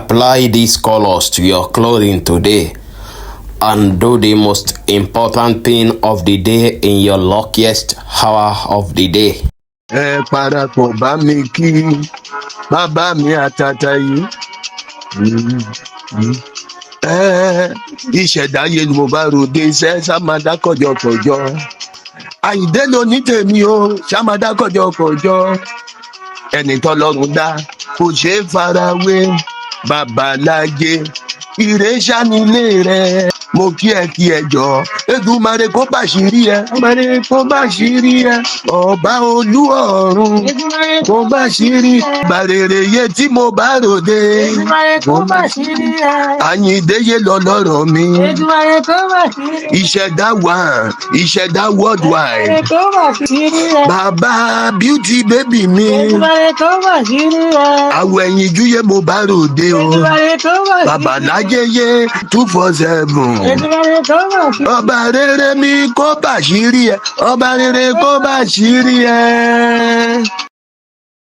Apply these colors to your clothing today and do the most important thing of the day in your luckiest hour of the day. Ẹ parapọ̀ bá mi kí bàbá mi àtàtà yìí. Ẹ ìṣẹ̀dáyé ni mo bá ròde iṣẹ́ sàmádà kọjọkọjọ. Àyíndé ló ní tèmi o, sàmádà kọjọkọjọ. Ẹni tọ́lọ́run dá kò ṣeé farawé, babalájé ìrẹsà nílé rẹ. Mo kí ẹ, kí ẹ jọ. Èdùmàrè kó bàṣírí ẹ, Èdùmàrè kó bàṣírí ẹ, ọba olú ọ̀run kó bàṣírí bàrèrè yé tí mo bá ròde. Èdùmàrè kó bàṣírí ẹ. Àyìndé yé lọ lọ́rọ̀ mi. Èdùmàrè kó bàṣírí ẹ. Ìṣẹ̀dá one, ìṣẹ̀dá worldwide. Èdùmàrè kó bàṣírí ẹ. Bàbá beauty baby mi. Èdùmàrè kó bàṣírí ẹ. Àwọ̀ ẹ̀yìn júyè mo bá ròde o. Èdùmàrè kó bàṣírí ẹ. Babalájé yé 247. Èdùmàrè kó bàṣírí. Ọba rere mi kó bàṣírí ẹ, ọba rere kó bàṣírí ẹ.